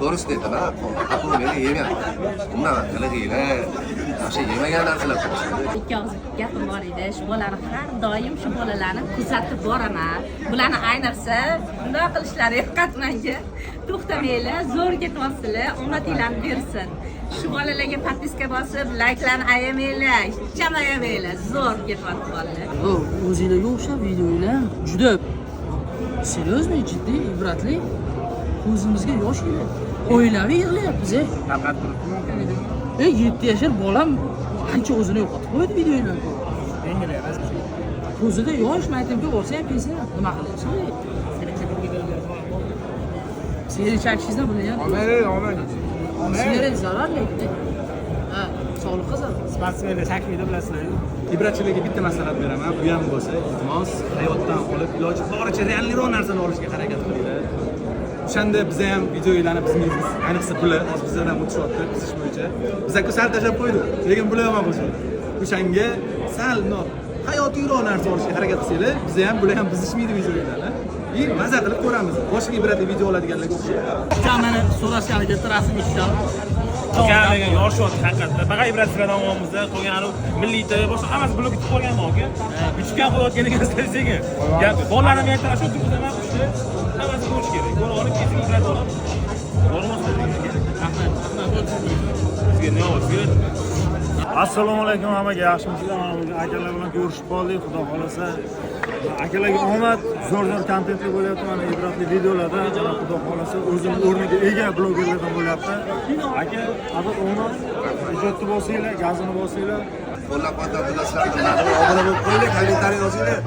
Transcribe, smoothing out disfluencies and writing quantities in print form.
To'g'risini aytaman, qo'l meni yemayapti. Umuman qilig'inglar, o'sha yemagan narsalar qo'shildi. Ikki og'iz gapim bor edi. Shu bolani, har doim shu bolalarni kuzatib boraman. Bularni ayniqsa bundoq qilishlari yoqadi menga. To'xtamanglar, zo'r ketyapsizlar, omadinglarni bersin. Shu bolalarga подписка bosib, layklarni ayamanglar, hech ham ayamanglar. Zo'r ketyapti bolalar. Bu o'zinglarga o'xshab videolar ham juda серьезный, jiddiy, ibratli. Ko'zimizga yosh keladi. Oilaviy yig'layapmiz, ey. Tarqatib turibdi mumkin videoni. Ey, 7 yashar bolam ancha o'zini yo'qotib qo'ydi videolarni ko'rib. Yengil emas. Ko'zida yosh, maktabga borsa ham kelsa ham nima qilyapsan? Ey? Sigaret chekishingizdan bilyapti. Olmaydi, olmaydi. Sigaret zarar lekin. Ha, sog'liqqa zarar. Sportsmenlar chakmaydi, bilasizlar. Ibratchilarga bitta maslahat beraman, bu ham bo'lsa, iltimos, hayotdan olib, iloji boricha реальный roq narsani olishga harakat qilinglar. O'shanda biza ham videolarni bizmingiz, ayniqsa bular hozir bizdan ham o'tishyapti buzish bo'yicha. Biza-ku sal tashlab qo'ydik, lekin bular yomon qilishadi. O'shanga sal no hayotiyroq narsa olishga harakat qilsanglar, biza ham, bular ham buzishmaydi videolarni. И maza qilib ko'ramiz. Boshqa ibratli video oladiganlarga o'xshaydi. Mana so'rashgani ketdi, rasm tushadi. Lekin yorishyapti haqiqatda. Faqat ibratchilardan olyapmiz, qolgan anavi milliy TV boshqa hammasi blok bitib qolgan aka. Bitib ham qo'yayotgan ekansizlar sekin. Gap bolalarim aytadi, shu turibdi, nima qilishdi? Hammasi ko'rish kerak. Ko'rib olib, keyin ibrat olib, bormoqda. Rahmat, rahmat. Sizga nima sizga? Assalomu alaykum hammaga, yaxshimisizlar? Mana bugun akalar bilan ko'rishib qoldik. Xudo xohlasa, akalarga omad, zo'r zo'r kontentli bo'lyapti, mana ibratli videolarda. Mana xudo xohlasa, o'zini o'rniga ega blogerlardan bo'lyapti. Aka, faqat omad, ijodni bosinglar, gazini bosinglar. Qo'llab-quvvatlab, bilasizlar, obuna bo'lib qo'yinglar, kommentariy yozinglar.